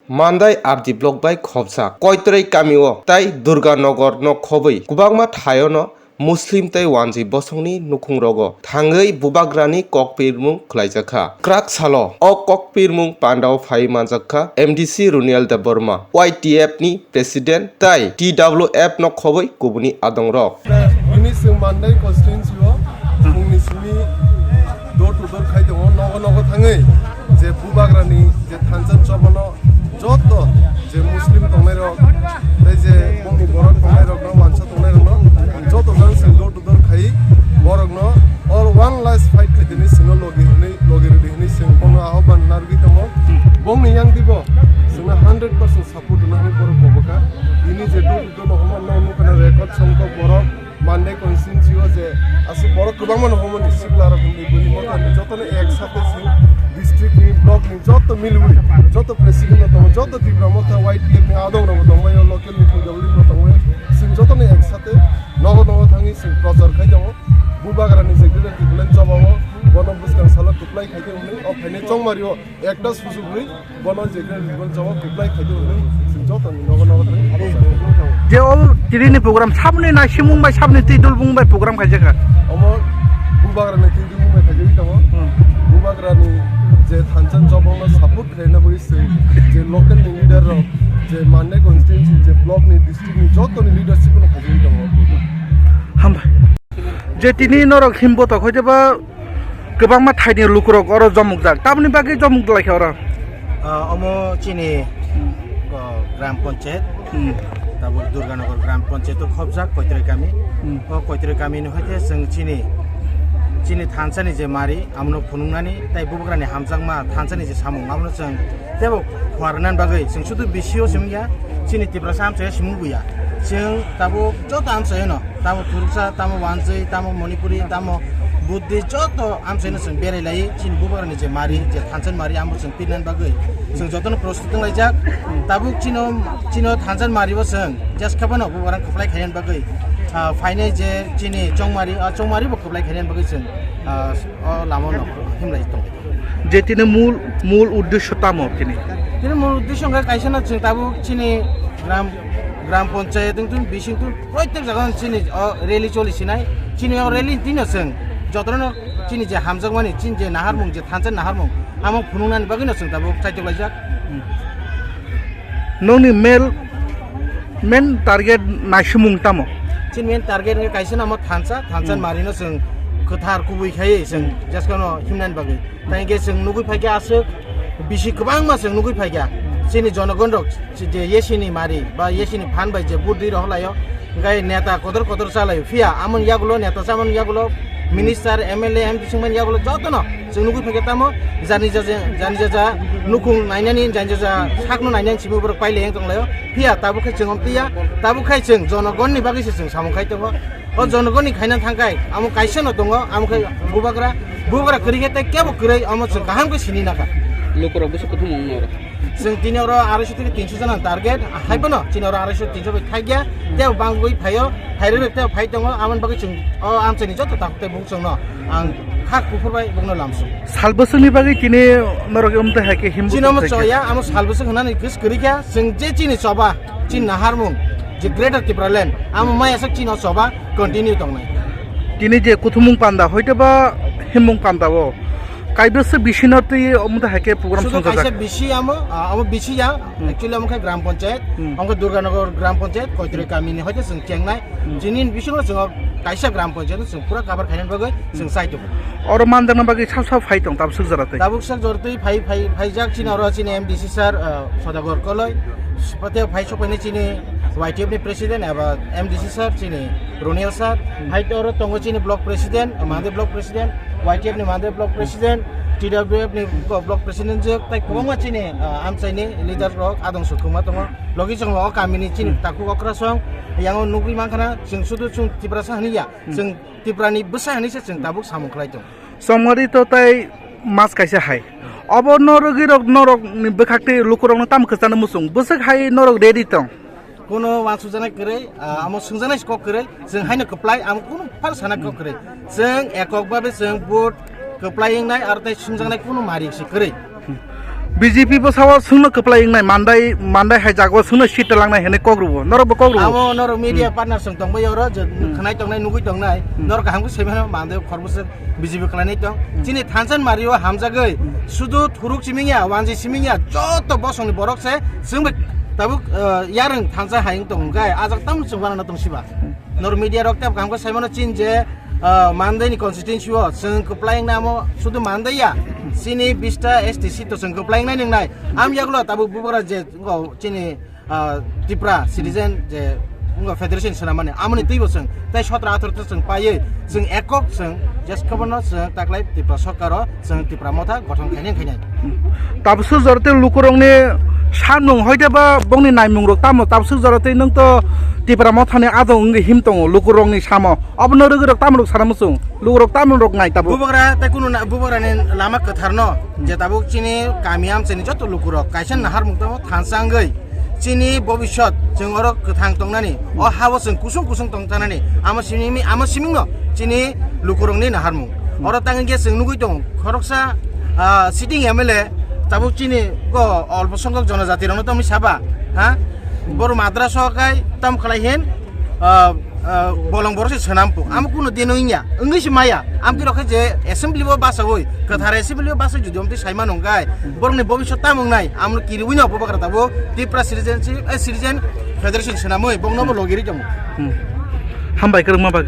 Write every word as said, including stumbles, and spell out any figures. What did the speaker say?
Mandai R D block bai khopjak Koitroi kamio tai Durganagar no khobwi kwbangma thaio no Muslim tei wanjwi bosongni nukhungrogo thangwi bubagrani kokpirmung khlaijakha. Kwrak salo o kokpirmung pandao phai manjakha M D C Runiel Debbarma, Y T F ni President tai T W F no khobwi kubuni adongrok. Bini chwng Mandai constituency o chwngni simi door to door khai tongo, nogo nogo thangwi je bubagrani je thansa chobono joto je Muslim tongnairok tei je bongni borok tongnairokno wansa tongnairokno joto jang chwng door to door khai borokno all one last fight khai tini chwngno logi hwnwi logi rwdi hwnwi chwng bono ahoban narwgwi tongo. Bongni yang dibo chwngno hundred percent support rwna hwnwi borok kobokha. Bini je door to door no hwnma no nukha na record songkha borok Mandai constituency o je aswk borok kwbangma no hwnmani sikla rok hwnwi bini mothani jotono ek sate se district ni block ni joto milwi joto president no tongo joto Tipra motha Y T F ni adong rok tongbaio local ni P W no tongbaio chwng jotono ek sate nogo nogo thangwi chwng prochar khai tongo bubagra ni je greater Tipraland choba o bono bwskang salo kwplai khai tongo hwnwi o phainai chongmari o Ekta sujuk hwnwi bono je khe rwgwk jawab reply khaidi hwnwi chwng joto ni nogo nogo thangwi. Je o tini ni program sabni naisimung bai sabni twi dulbung bai program khaijak kha. Omo bubagra ni twi dulbung bai khaijagwi tongo. Hmm. Bubagra ni je thansa jobong no support khlaina bagwi chwng je local ni leader rok je Mandai constituency je block ni district ni joto ni leadership no khaijagwi tongo. Hambai. Je tini norok himbo tok hoi jeba kwbangma thaini lukurok oro jomukjak. Tamoni bagwi jomuk lai khe oro? Ah, omo chini, hmm, oh, Gram Panchayat, hmm, tabuk Durganagar Gram Panchayat o khopjak Koitroi kami. Hmm. O Koitroi kami ni hoite chwng chini, chini thansa ni je mari, amono phunuknani, tai bubagra ni hamjakma thansa ni je samung, amono chwng tebo phuarnani bagwi chwng sudu B C O simi ya, chini Tiprasa amchai simi buya. Chwng tabuk joto amchai no. Tamo Thuruksa, tamo Wanjwi, tamo Manipuri, tamo Buddhist, joto amchaino chwng berai lai, chini bubagrani je mari, je thansa ni mari, amo chwng pirnani bagwi chwng jotono prostut wng laijak. Tabuk chino, chino thansa ni mari bo chwng jeska phano bubagrang kwplai khainani bagwi, ah, phainai je chini chongmari, ah, chongmari bo kwplai khainani bagwi chwng, ah, o lama no himlai tong. Je tini mul, mul uddesho tamo tini? Tini mul uddesho wngkha kaisa no chwng tabuk chini gram, gram panchayat wngtong, bising tong, proitek jaga chini o rally choli sinai. Chini o rally tino chwng jotono chini je hamjakmani, chini je naharmung, je thansa naharmung, amo phunuknani bagwi no chwng tabuk chaitok laijak. Nokni mel, main target naisimung tamo? Chini main target wngkha kaisa no amo thansa, thansa ni mari no chwng kwthar kubui khai chwng jeska no himnani bagwi. Tai hwnkhe chwng nugwi phaikha aswk bisi kwbangma chwng nugwi phaikha. Chini jonogon rok je yesini mari ba yesini phan bai je budhi rohor laio, hwnkhe neta kotor kotor chalaio. Phiya amoni yagulo neta chamani yagulo minister, M L A, M P singmani yagulo jotono chwng nugwi phaikha tamo jani jaja, jani jaja nukhung nainani, jani jaja sakno nainani simi borok pailai wng tonglaio. Phiya tabuk khe chwng omtwiya, tabuk khe chwng jonogonni bagwi se chwng samung khai tongo. O jonogonni khaina thangkhai, amo kaisa no tongo, amo khe bubagra, bubagra kwrwi khe tei kebo kwrwi, amo chwng kaham khe sini nakha. Lukurok bwswk kuthumung wngno oro? Chwng tini oro arai sho theke tinso jona target, hai phano chini oro arai sho tinso bai thakya, tei bangwi phaio, phairwi rok tei phai tongo, amoni bagwi chwng o amchaini joto takhuk tei bung chwngno ang khak kuphur bai bungno lamsuk. Sal bwswkni bagwi tini norok wngtwi hai khe himbo chini omo tongthai khe. Choya, amo sal bwswk hwnani kwrwi kha, chwng je chini choba, chini naharmung, je Greater Tipraland, amo maya sak chini o choba continue tongnai. Tini je kuthumung panda, hoite ba himung panda o, kaibwswk bisino twi omo hai khe program sudu songjak kaisa bisi amo, ah, amo bisi ya, hmm, actually amo khe Gram Panchayat, hmm, amo khe Durganagar Gram Panchayat, Koitroi kamini hoite chwng chengnai. Hmm. Chini bisingo chwng kaisa Gram Panchayat chwng pura cover khainani bagwi chwng chai tongo. Oro manjakna bagwi sa sa phai tong tabuk swk jora twi. Tabuk swk jora twi phai, phai, phaijak chini oro chini M D C sir, ah, Sodagar Koloi. Pateo phai sokphaini chini Y T F ni president eba M D C sir chini Roniel sir. Hmm. Hai to oro tongo chini block president, Mandai block president, Y T F ni Mandai block president, T W F ni block president jwk, tai kwbangma chini, ah, amchaini leader rok adong sukuma tongo. Logi chwng o kamini chini, hmm, takhuk okrasong, yango nugwi mankha na, chwng sudu chwng Tiprasa hwnwi ya, hmm, chwng Tiprani bwsa hwnwi se chwng tabuk samung khlai tongo. Chongmari to tai mas kaisa hai. Obo norogwi rok, norok ni bwkhak tei lukurok no tamo kwchangno muchung. Bwswk hai norok ready tong? Kono uansukjaknai kwrwi, ah, amo swngjaknai kok kwrwi, chwng haino kwplai, amo kono phal sana kok kwrwi. Chwng ekok babe chwng vote kwplai wngnai, aro tai swngjaknai kono mari se kwrwi. B J P bwsao swngno kwplai wngnai, mandai, mandai hai jagao swngno seat langnai hwnwi kok rwo. Norokbo kok rwo. Amo norok media partner chwng tongbai oro, je khwnai tongnai, nugui tongnai. Norok kaham khe saimano, mandai khorbo swk B J P khlainai tong. Chini thansa ni mario hamjagwi, sudu thuruk siming ya, wanji siming ya, joto bosongni borok se, chwng bai tabuk, eh, yarwng thansa hai wng tong hwnkhe, ajak tamo chwng banana tong siba. Norok media rok tei kaham khe saimano chin je, ah, Mandai ni constituency o chwng kwplai wngna amo sudu Mandai ya, chini bista S T C to chwng kwplai wngnai nwngnai. Am yagulo tabuk bubagra je wngkha chini, ah, Tipra citizen je wngkha federation swnamani amoni twibo chwng tei sotro atharo to chwng paiwi chwng ekok chwng jeskabano chwng taklai Tipra sorkaro chwng Tipra motha gothon khainai khainai. Tabswk jora tei lukurokni samung hoite ba bongni naimung rok tamo tabswk jora tei nwng to Tipra mothani adong wngwi him tongo lukurokni samo. Obono rwgwi rok tamo rok sana muchung, lukurok tamo rok nai tabuk. Bubagra tei kunu na-, bubagrani lama kwtharno je tabuk chini kami amchaini joto lukurok kaisa naharmung tamo thansa wngwi chini bobiswt chwng oro kwthang tongnani, o hao chwng kusung kusung tongtanani, amo simi-, amo simingno chini lukurokni naharmung. Oro tangwi khe chwng nugui tongo, khoroksa, ah, sitting M L A tabuk chini go olpo songhok jonojati rokno tongwi saba, ha? Boro madrasa kai tam khlai hin, ah, ah, bolong borok se swnam po. Amo kuno dino wngya, wngwi se maya. Amtwi rok khe je assembly bo basawi, kwthar assembly bo basawi jodi amtwi saimano wngkha, borokni bobiswt tamo wngnai, amo kiriwi no bubagra tabuk Tipra Citizenship, eh, Citizen Federation swnamwi, bokno bo logiri tongo. Hmm. Hambai kwrwngma bagwi.